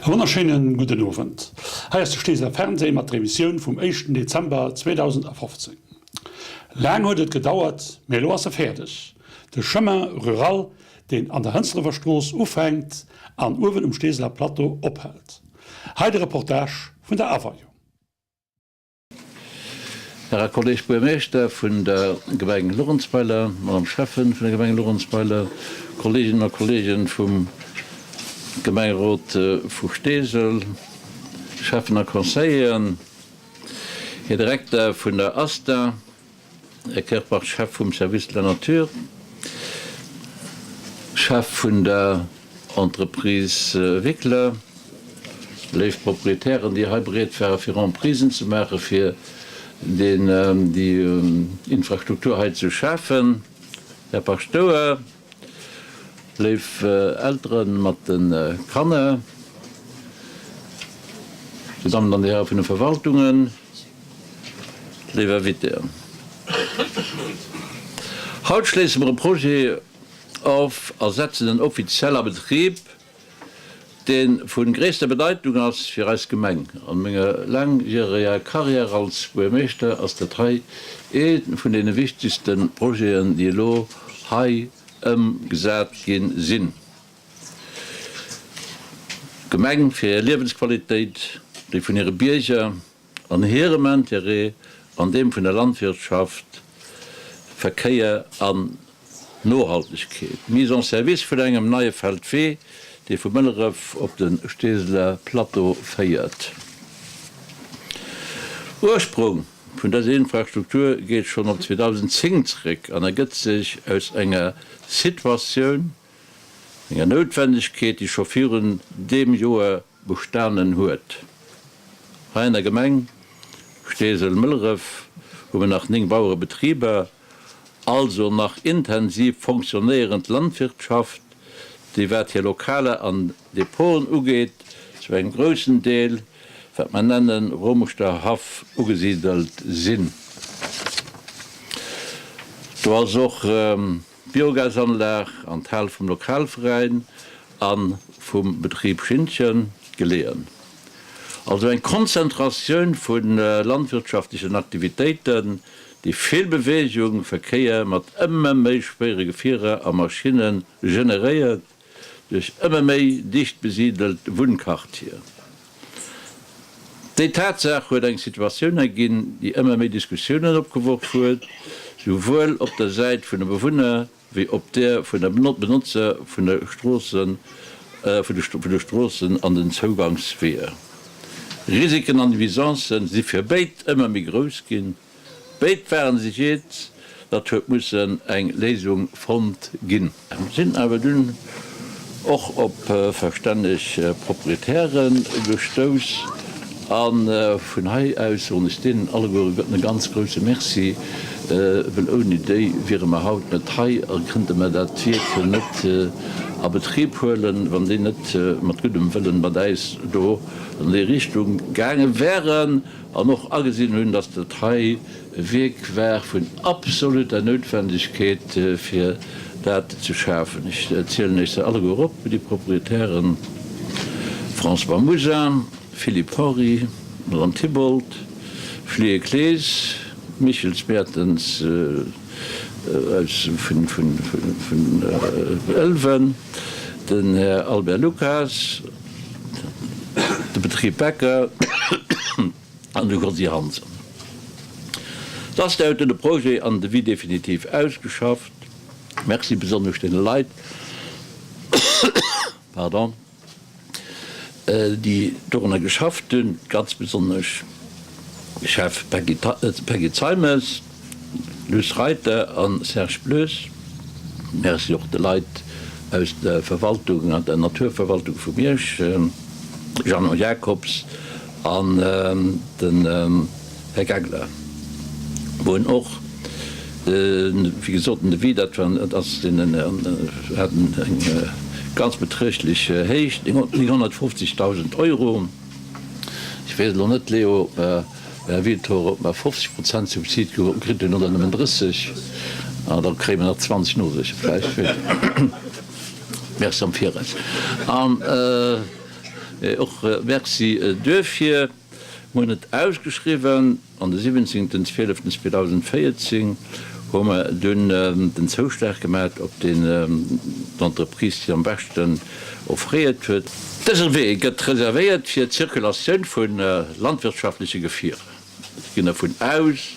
E wonnerschéinen gudden Owend. Hei ass de Steeseler Fernseh mat der Emissioun vum éischten Dezember 2015. Laang huet et gedauert, mee elo ass e fäerdeg, de Chemin rural, deen an der Hënsdrefer Strooss ufänkt an uewen um Steeseler Plateau ophält. Hei de Reportage vun der Aweiung. Här a Kolleg Buermeeschter vun der Gemeng Luerenzweiler, Madame Schäffen vun der Gemeng Luerenzweiler, Kolleeginnen a Kolleegen vum Gemengerot vu Steesel, Schäffen a Conseilleren, Här Direkter vun der ASTA, Här Kirpach, Chef vum Service de la Nature, Chef vun der Entreprise Wickler, léif Proprietären, déi hei bereet ware fir Emprisen ze maachen, fir déi Infrastruktur hei ze schafen, Här Paschtouer, léif Eltere mat de Kanner, Dir Dammen an Dir Häre vun de Verwaltungen, Léif Invitéen, haut schléisse mer e Projet of a setzen en offiziell a Betrib, dee vu gréisster Bedeitung ass fir eis Gemeng. An menger laangjäreger Carrière als Buergermeeschter ass dat hei ee vun deene wichtegste Projeten, déi elo hei ëmgesat gi sinn. D'Gemeng fir hir Liewensqualitéit, déi vun hire Bierger, An hirem Intérêt an deem vun der Landwirtschaft, Verkéier an Nohaltegkeet. D'Mise en service vun engem neie Feldwee, dee vu Mëlleref op de Steeseler Plateau féiert. Ursprung vun dëser Infrastruktur geet schonn op 2010 zréck an ergëtt sech aus enger Situatioun, enger Noutwendegkeet, déi scho virun deem Joer bestanen huet. Hei an der Gemeng Steesel-Mëlleref hu mer nach 9 Bauerebetriber, also nach intensiv fonctionnéierend Landwirtschaft, déi wat hir Lokaler an Depoten ugeet, zu engem groussen Deel, wat mer nennen Romechter Haff, ugesidelt sinn. Do ass och. D'Biogasanlag an d'Hal vum Lokalveräin a vum Betrib Schintgen geleeën. Also eng Konzentratioun vu landwirtschaftlechen Aktivitéiten, déi vill Beweegung, Verkéier mat ëmmer méi schwéiere Gefierer a Maschinne generéiert, duerch ëmmer méi dicht besidelt Wunnquartieren. Déi Tatsaach huet eng Situatioun erginn, déi ëmmer méi Diskussiounen opgeworf huet, souwuel op der Säit vun de Bewunner wéi op där vun de Benotzer vun de Stroossen, vun de Stroossen an den Zougangsweeër. Risiken an Nuisancen si fir béid ëmmer méi grouss ginn. Béid waren sech eens, datt huet mussen eng Léisung fonnt ginn. Sinn awer dunn och op verstänneg Proprietäre gestouss a vun hei aus soen ech deenen allegueren e ganz grousse Merci, well ouni déi wiere mer haut net hei a kënnte mer dat Wierk net a Betrib huelen, wann déi net mat guddem Wëllen mat äis do an déi Richtung gaange wären. An och agesinn hunn, dass dat hei e Wierk war vun absoluter Noutwendegkeet, fir dat ze schafen. Ech zielen Iech se alleguer op, déi Proprietären, François Mouzin, Philippe Henry, Madame Thibold, Flié Clees, Michels Mertens aus vun Ëlwen, den Här Albert Lucas, de Betrib Becker an de Josy Hansen. D'Aster huet dunn de Projet an den Devis definitiv ausgeschafft. Merci besonnesch deene Leit, pardon, déi dorunner geschafft hunn, ganz besonnesch Chef Peggy Zeimes, Luce Reiter a Serge Bloes. Merci och de Leit aus der Verwaltung an der Naturverwaltung vu Miersch, Jeannot Jacobs an den Här Gangler. Mer hunn och, wéi gesot, den Devis, dat war, dat ass deenen, hat eng ganz beträchtlech Héicht, 950.000 Euro. Ech weess elo net, Leo, ob mer, Här Wiltor, ob mer 50 Prozent Subsid kritt hunn oder nëmmen 30. Ah, da kréie mer nach 20noséche vläicht. Merci am Viraus. Och Merci duerfir. Mer hunn et ausgeschriwwen an de 17. 12. 2014 hu mer dunn den Zouschlag gemat op deen d'Entreprise déi am beschten offréiert huet. Dëse Wee gëtt reservéiert fir d'Zirkulatioun vu landwirtschaftleche Gefierer. Ech ginn dervun aus,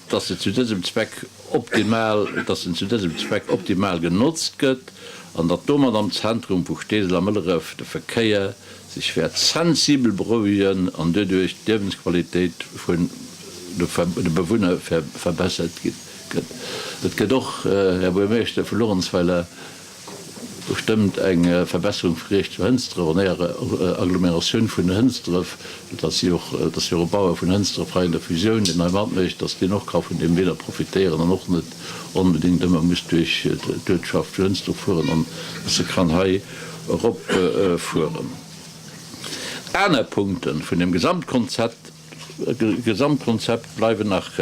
dass se zu dësem Zweck optimal, dass en zu dësem Zweck optimal genotzt gëtt an datt domat am Zentrum vu Steesel a Mëlleref de Verkéier sech wäert sensibel berouegen an doduerch d'Liewensqualitéit vun de Bewunner verbessert gëtt. Et gëtt och, Här Buergermeeschter vu Luerenzweiler, Bestëmmt eng Verbesserung vu Riech zu Hënsdref an Ärer Agglomeratioun vun Hënsdref, et ass jo och, et ass jo och e Bauer vun Hënsdref hei an der Fusioun, deen hei matmécht, dass deen och ka vun deem Wieder profitéieren an och net onbedéngt ëmmer muss duerch d'Uertschaft vu Hënsdref fueren an dass e kann hei erop fueren. Aner Punkte vun dem Gesamtkonzept, Gesamtkonzept bleiwen nach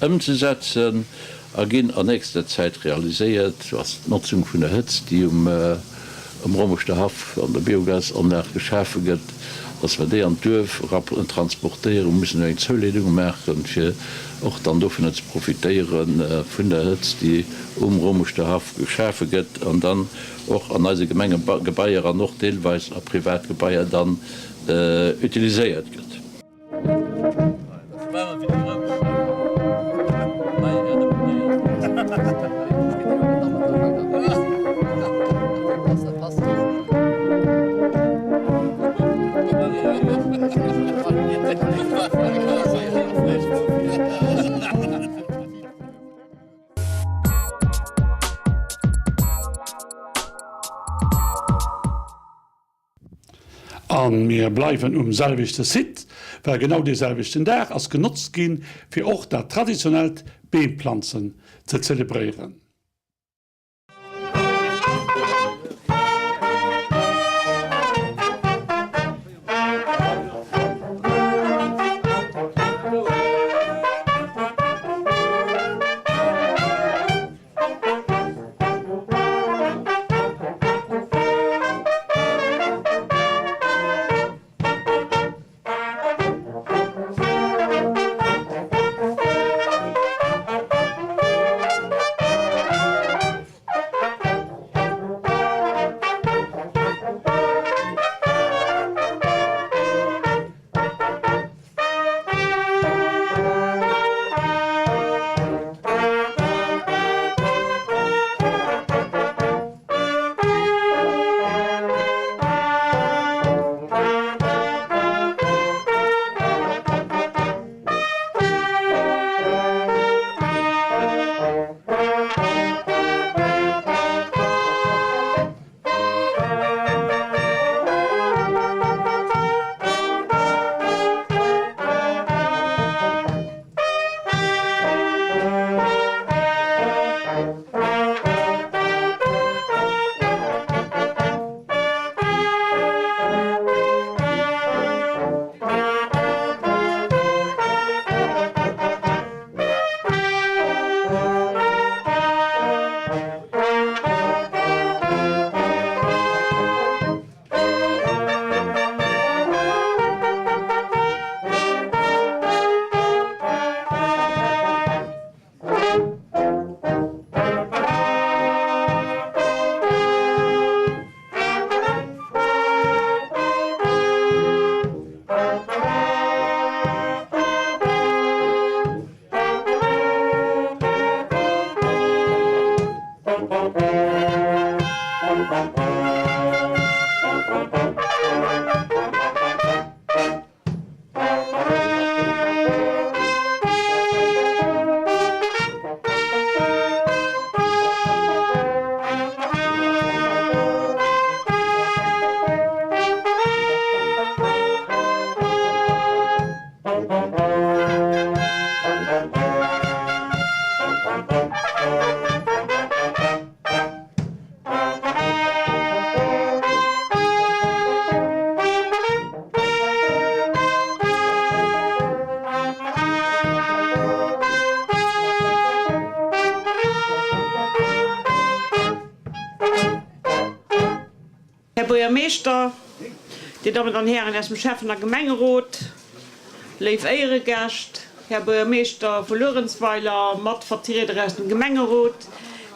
ëmzesetzen a ginn an nächster Zäit realiséiert. Sou ass d'Notzung vun der Hëtzt, déi um Rommechter Haff an der Biogasanlag geschafe gëtt, dass mer déi an d'Duerf era transportéieren, mussen elo eng Zouleedung maachen, fir och dann dovunner ze profitéiere vun der Hëtzt, déi um Rommechter Haff geschafe gëtt an dann och an eise Gemengegebaier an och deelweis a Privatgebaier dann utiliséiert gëtt. A mir bleiwen um selwechte Site, well genau dee selwechten Dag ass genotzt ginn, fir och dat traditionellt Beemplanzen ze zelebréieren. Här Buergermeeschter, Dir Dammen an Hären aus dem Schäffen a Gemengerot, léif Éieregäscht, Här Buergermeeschter vu Luerenzweiler mat Vertrieder aus dem Gemengerot,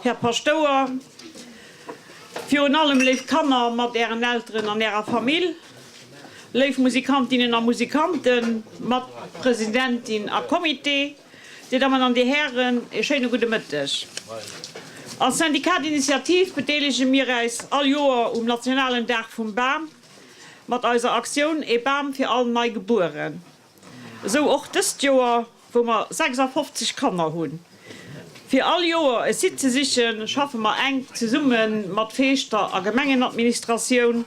Här Paschtouer, virun allem léif Kanner mat Ären Elteren an Ärer Famill, léif Musikantinnen a Musikanten mat Presidentin a Comité, Dir Dammen an Dir Hären, ee schéine gudde Mëtteg. Als Syndicat d'Initiative bedeelege mir äis all Joer um nationalen Dag vum Bam mat eiser Aktioun Ee Bam fir all Neigebueren. Esou och dëst Joer, wou mer 56 Kanner hunn. Fir all Joer e Site ze sichen, schaffe mer enk zesumme mat Feeschter a Gemengenadministratioun.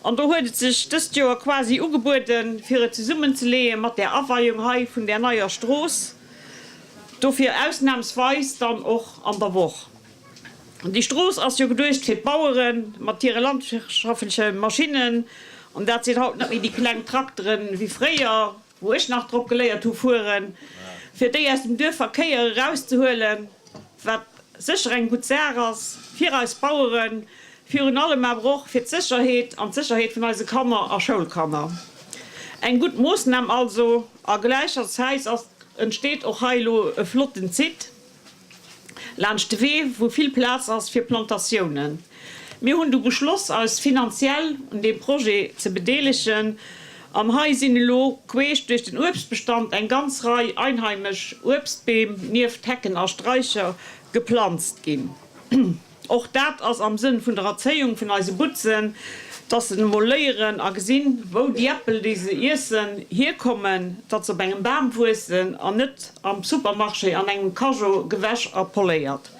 An do huet et sech dëst Joer quasi ugebueden, fir et zesummenzeleeë mat där Aweiung hei vun där neier Strooss, dofir ausnahmsweis dann och an der Woch. Déi Strooss ass jo geduecht fir d'Bauere mat hire landwirtschaftleche Maschinnen, an dat sinn haut net méi déi kleng Trakteren wéi fréier, wou ech nach drop geléiert hu fueren, fir déi aus dem Duerfverkéier erauszehuelen, wat sécher eng gutt Saach ass fir eis Baueren, virun allem awer och fir d'Sécherheet an d'Sécherheet vun eise Kanner a Schoulkanner. Eng gutt Moossnam also, a gläicherzäits ass entsteet och hei elo e flotten Site. Laanscht de Wee, wou vill Plaz ass fir Plantatiounen. Mir hunn du beschloss, eis finanziell un deem Projet ze bedeelegen. An hei sinn elo queesch duerch den Uebstbestand eng ganz Rei einheimesch Uebstbeem nieft Hecken a Straicher geplanzt ginn. Och dat ass am Sënn vun der Erzéiung vun eise Butzen, dass se emol léieren a gesinn, wou déi Äppel, déi se iessen, hierkommen, datt se op engem Bam wuessen an net am Supermarché an engem Cageot gewäsch a poléiert.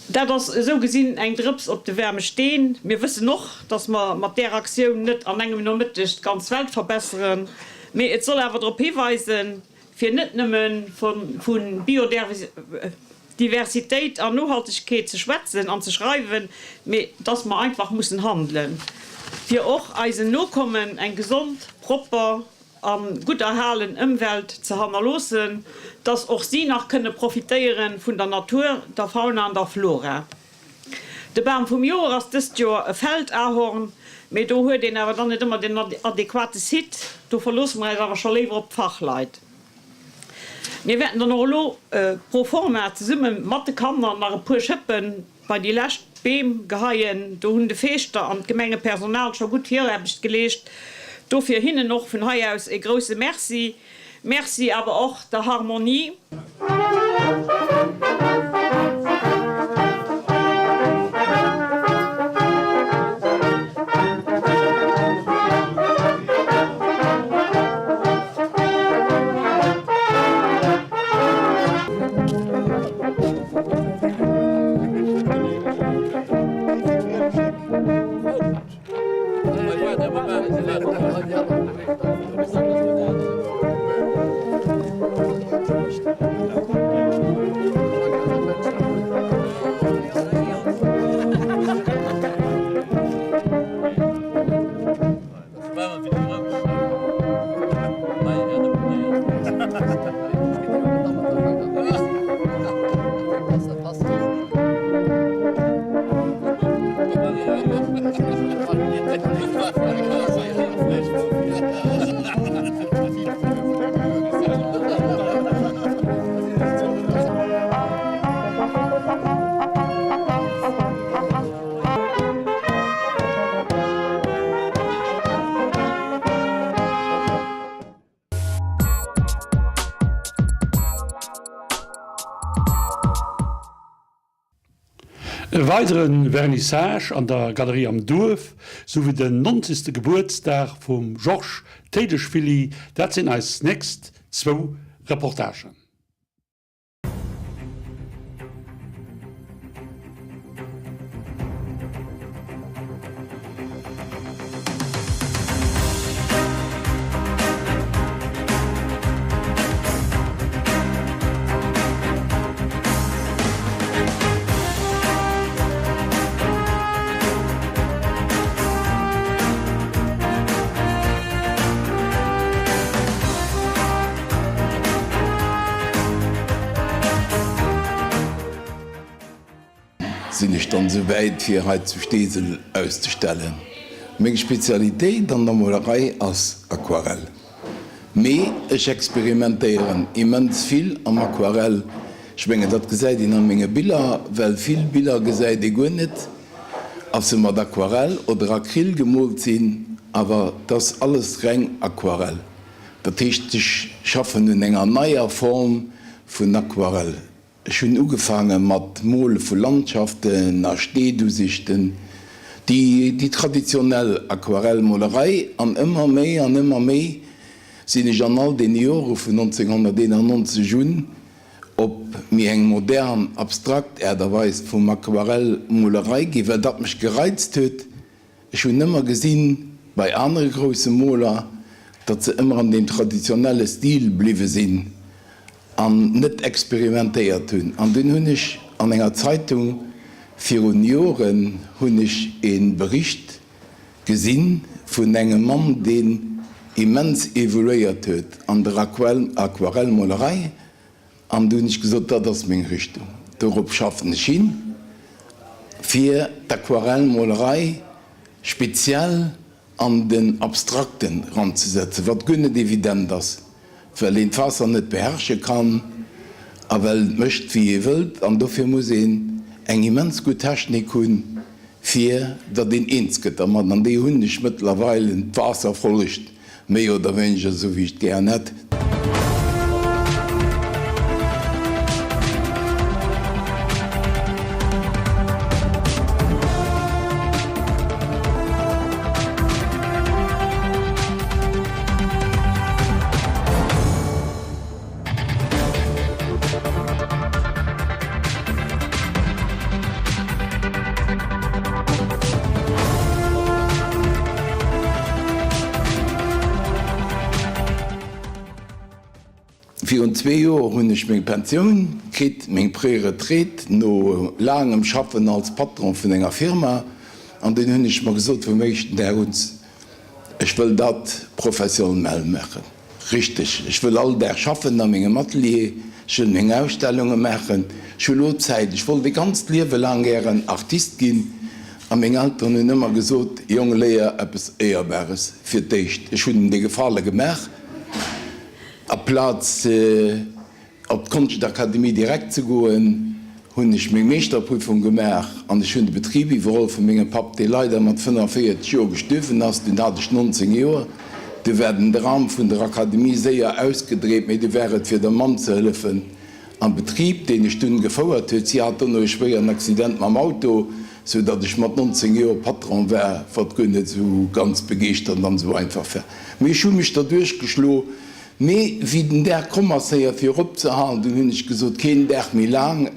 Dat ass esou gesinn eng Drëps op de waarme Steen. Mir wëssen och, dass mer mat där Aktioun net an engem Nomëtteg d'ganz Welt verbesseren, mee et soll awer drop hiweisen, fir net nëmme vu Biodiversitéit an Nohaltegkeet ze schwätzen an ze schreiwen, mee dass mer einfach mussen handelen, fir och eisen Nokommen eng gesond, propper a gutt erhalen Ëmwelt ze hannerloossen, dass och si nach kënne profitéiere vun der Natur, der Fauna an der Flora. De Bam vum Joer ass dëst Joer e Feldahorn, mee do huet een awer dann net ëmmer den adequate Site. Do verloosse mer eis awer scho léiwer op d'Fachleit. Mir wäerten dann och elo pro forma zesumme mat de Kanner nach e puer Schëppe bei déi lescht Beem geheien. Do hunn de Feeschter an d'Gemengepersonal scho gutt Viraarbecht geleescht. Dofir hinnen och vun hei aus e grousse Merci. Merci awer och der Harmonie. E weidere Vernissage an der Galerie am Duerf, souwéi den 90. Gebuertsdag vum Georges Téideschwilli, dat sinn eis nächst zwou Reportagen. sinn ech dann esou wäit fir hei zu Steesel auszestellen. Meng Spezialitéit an der Molerei ass Aquarell. Mee ech experimentéieren immens vill am Aquarell. Ech mengen dat gesäit een a menge Biller, well vill Biller gesäit ee guer net, ob se mat Aquarell oder Acryl gemoolt sinn, awer 't ass alles reng Aquarell. Dat heescht ech schaffen un enger neier Form vun Aquarell. Ech hunn ugefaange mat Mole vu Landschaften a Steedusichten, déi déi traditionell Aquarellmolerei, an ëmmer méi an ëmmer méi sinn ech an all deene Jore vun 1991 un op méi eng modern, abstrakt Aart a Weis vum Aquarellmolerei ginn, well dat mech gereizt huet. Ech hunn ëmmer gesinn, bei anere grousse Moler, datt se ëmmer an deem traditionelle Stil bliwwe sinn an net experimentéiert hunn. An dunn hunn ech an enger Zeitung virun Joren hunn ech e Bericht gesinn vun engem Mann, deen immens evoluéiert huet an der Aquarellmolerei. An du hunn ech gesot, dat ass meng Richtung, dorop schaffen ech hin, fir d'Aquarellmolerei speziell an den Abstrakten eranzesetzen, wat guer net evident ass, well een d'Waasser net beherrsche kann a well et mécht wéi ee wëllt. An dofir muss een eng immens gutt Technik hunn, fir datt een eens gëtt dermat. An déi hunn ech mëttlerweil, d'Waasser follegt Méi oder wéineger esou wéi ech et gären hätt. Virun zwee Joer hunn ech meng Pensioun kritt, meng Préretraite, no laangem Schaffen als Patron vun enger Firma. An dunn hunn ech mer gesot vum éischten Dag un, ech wëll dat professionell maachen. Richteg, ech wëll all Dag schaffen a mengem Atelier, ech wëll meng Ausstellunge maachen, ech hu lo Zäit. Ech wollt e ganzt Liewe laang gären Artist ginn a meng Elteren hunn ëmmer gesot, Jong, léier eppes Éierbares fir d'éischt. Ech hunn dee Gefale gemaach, aplaz Op d'Konschtakademie direkt ze goen, hunn ech meng Meeschterprüfung gemaach an ech hunn de Betrib iwwerholl vu mengem Papp, dee leider mat 45 Joer gestuerwen ass. Dunn hat ech 19 Joer. Du war den Dram vun der Akademie séier ausgedreemt, mee du war et fir der Mamm ze hëllefen am Betrib, deen ech dunn gefouert huet. Si hat dono e schwéieren Accident mam Auto, sou datt ech mat 19 Joer Patron war, wat guer net esou ganz begeeschternd an esou einfach war. Mee ech hu mech derduerch geschlo. Mee wéi den Dag komm ass, héier fir eropzehalen, dunn hunn ech gesot, keen Dag méi laang.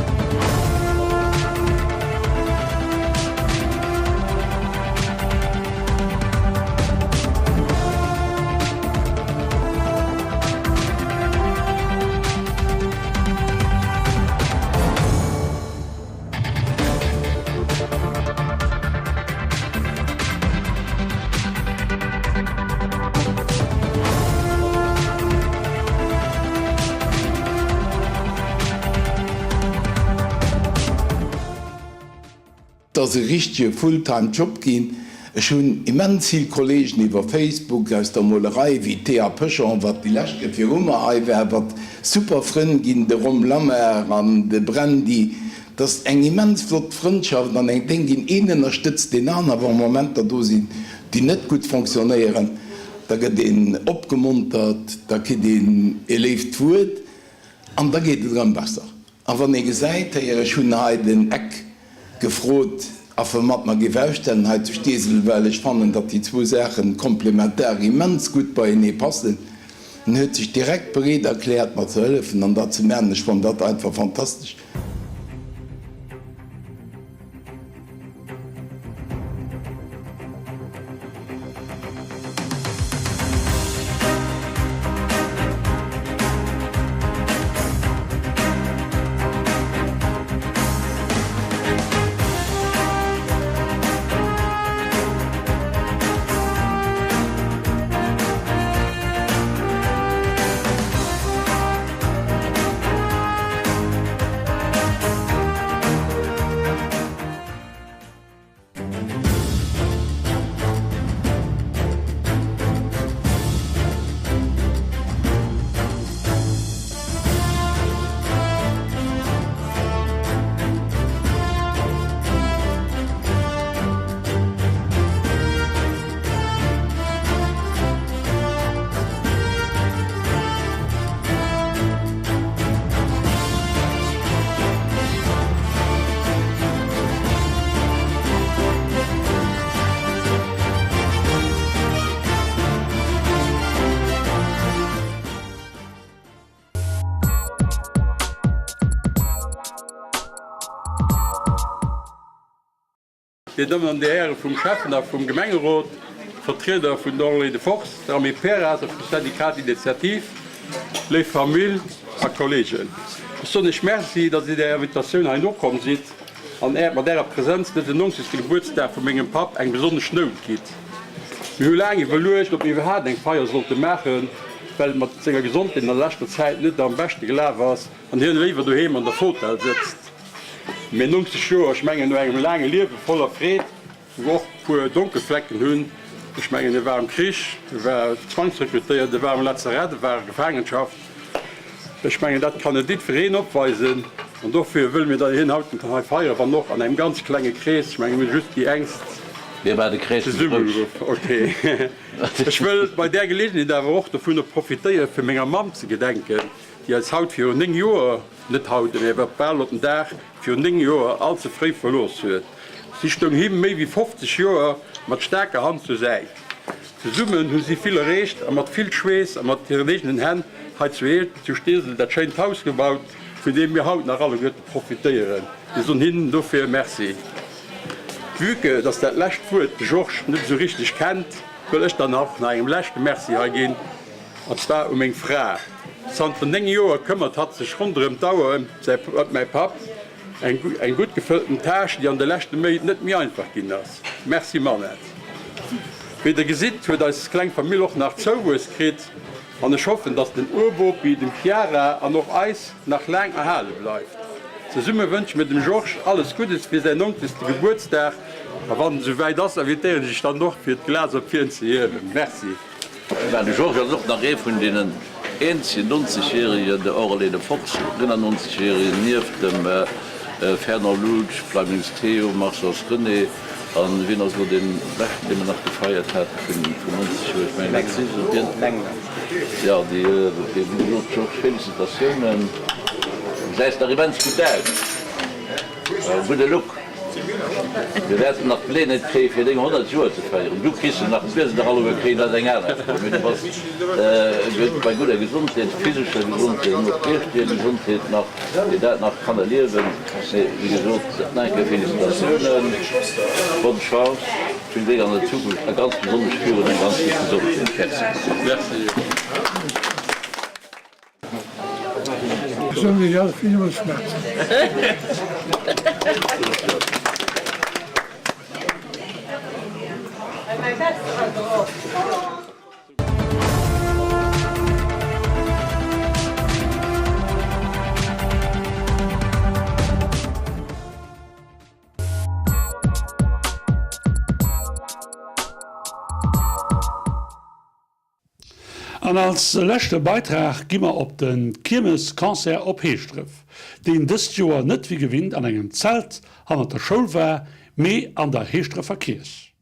Et ass e richtege Full-time Job ginn. Ech hunn immens vill Kollegen iwwer Facebook aus der Molerei, wéi d'Théa Pechon, wat déi lescht Kéier viru mer hei war, wat super Frënn ginn, de Rom Lammar an de Brandy. Et ass eng immens flott Frëndschaft an eng Déng ginn. Een ënnerstëtzt deen aner. Wa Momenter do sinn, déi net gutt fonctionnéieren, da gëtt een opgemontert, da kritt een e léift Wuert an da geet et erëm besser. A wann ee gesäit, héier ech hunn hei den Eck gefrot, a mat mer géif ausstellen hei zu Steesel, well ech fannen, datt déi zwou Saache komplementar immens gutt beienee passen. En huet sech direkt bereet erkläert, mer ze hëllefen an dat ze maachen. Ech fannen dat einfach fantastesch. Dir Dammen an Dir Häre vum Schäffen a vum Gemengerot, Vertrieder vun der Enrôlés de Force, der Amiperas a vum Syndicat d'Initiative, léif Famill a Kolleegen, ech soen Iech Merci, datt Dir där Invitatioun hei nokomm sidd an Är mat Ärer Presenz dësen 90. Gebuertsdag vu mengem Papp eng besonnesch Nout gitt. Mir hu laang iwwerluecht, ob mir iwwerhaapt eng Feier sollte maachen, well et mat senger Gesondheet an der leschter Zäit net am beschte gelaf ass an hien léiwer doheem an der Fotell sëtzt. Mee 90 Joer, ech mengen no engem laange Liewe voller Freed, wou och e puer donkel Flecken hunn, ech mengen e war am Krich, e war zwangsrekrutéiert, e war am Lazarett, e war a Gefaangenschaft, ech mengen dat kann net jiddwereen opweisen an dofir wëlle mir dann hien haut hei feieren, wann och an engem ganz klenge Krees, ech menge mir hu just déi engst Mir war de Krees méi grouss. zesummegeruff. Ok. Ech wëll bei där Geleegenheet awer och dovunner profitéieren, fir menger Mamm ze gedenken, déi eis haut virun 9 Joer, net haut, mee awer bal op den Dag virun 9 Joer, all ze fréi verlooss huet. Si stoung him méi wéi 50 Joer mat staarker Hand zur Säit. Zesummen hu si vill erreecht a mat vill Schweess a mat hiren eegenen Hänn hei zu Eelt zu Steesel dat schéint Haus gebaut, vun deem mir haut nach alleguerte profitéieren. Mir soen hinnen dofir Merci. Vue que dass dat lescht Wuert de Georges net esou richteg kennt, wëll ech dann och nach engem leschte Merci hei ginn. An zwar u meng Fra. Zanter 9 Joer këmmert hatt sech ronderëm d'Auer ëm mäi Papp. Eng gutt gefëllten Tâche, déi an de leschte Méint net méi einfach ginn ass. Merci Manette. Wéi der gesitt, huet eis kleng Famill och nach Zouwuess kritt an ech hoffen, dass den Urbopi dem Chiara an och eis nach laang erhale bleift. Zesumme wënsche mir dem Georges alles Guddes fir säin 90. Gebuertsdag a wann et esou wäit ass, invitéieren ech iech dann och fir d'Glas op hien ze hiewen. Merci. Mä de Georges ass och nach ee vun deenen eenzegen 90 Järegen, de Aurélien de Fox, 99 Järegen, nieft dem Fernand Loutsch, Flamings Théo, Marsons René an wien ass elo dee leschten, dee mer nach gefeiert hate vun 90 Joer, ech mengen dat si se, wien? Jo, déi, wéi gesot, Georges, Félicitatiounen, du gesäis nach immens gutt aus, gudde Look. Mir wäerten nach d'Geleeënheet kréien, fir deng 100 Joer ze feieren. Du kriss se nach, mir se nach alleguer kréien, dat ass eng aner Fro. Mee du bass bei gudder Gesondheet, physescher Gesondheet an och geeschteger Gesondheet nach, fir dat nach kann erliewen. Mee wéi gesot, nach eng Kéier Félicitatiounen, bonne chance, vill Gléck an der Zukunft a ganz besonnesch virun eng ganz gutt Gesondheet. Merci. An als leschte Beitrag gi mer op de Kiermesconcert op Heeschdref, deen dëst Joer net wéi gewinnt an engem Zelt hannert der Schoul war, mee an der Heeschdrefer Kierch.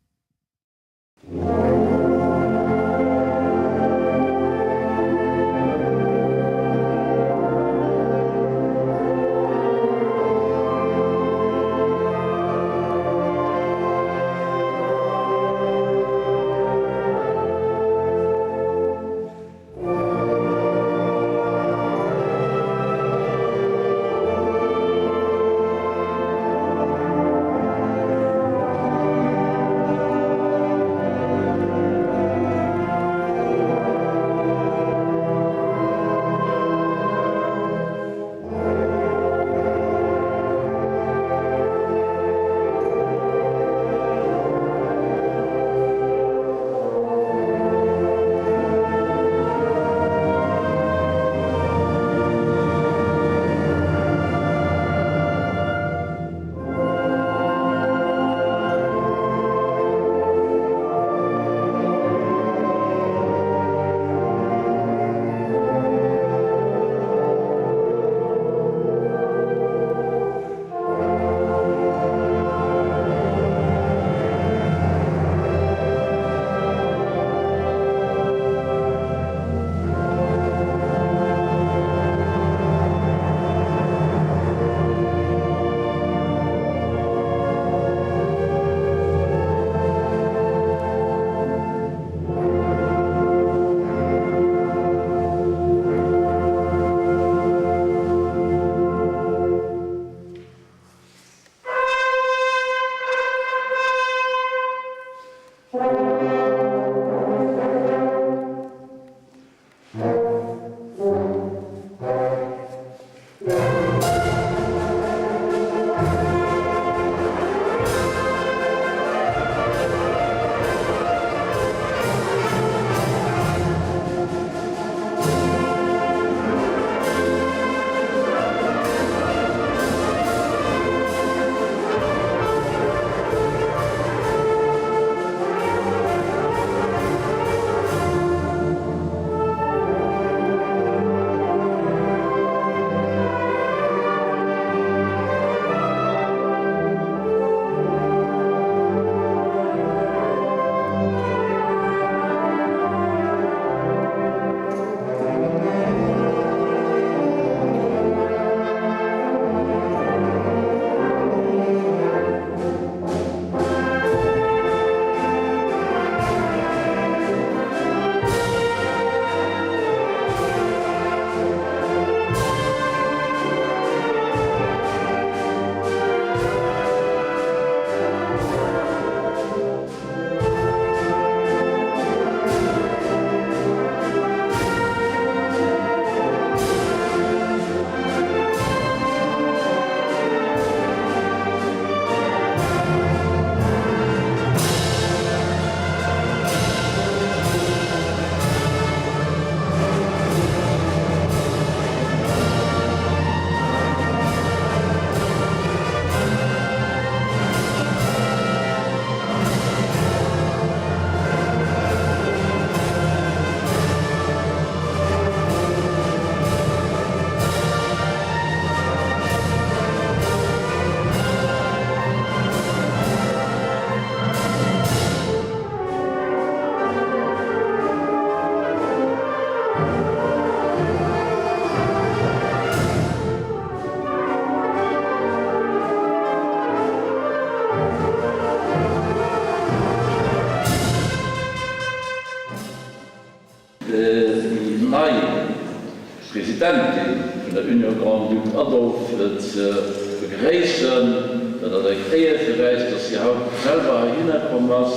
Presidentin vun der Union Grand-Duc Adolphe ze begréissen. Dat ass eng Éier fir äis, dass si haut selwer heihinner komm ass.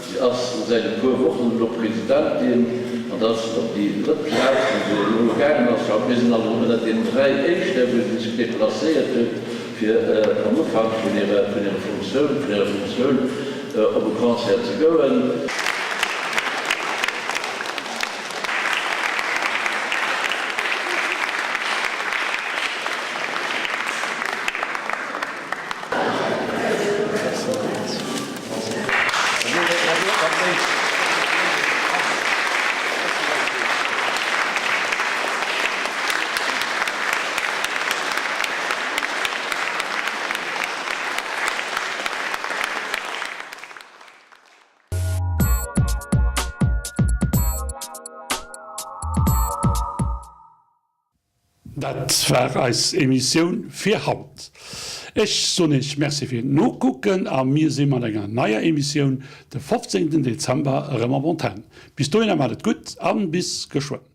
Si ass säit e puer Wochen elo Presidentin an dat ass op déi drëtt Plaz, wou se elo gaangen ass. Mir sinn also ënnert deenen dräi éischte, wou si sech deplacéiert huet, fir am Ufank vun hirer Funktioun, vun hirer Funktioun op e Concert ze goen. Dat war eis Emissioun fir haut. Ech soen Iech Merci fir d'Nokucken a mir si mat enger neier Emissioun de 15 Dezember erëm op Antenn. Bis dohinner maacht et gutt an bis geschwënn.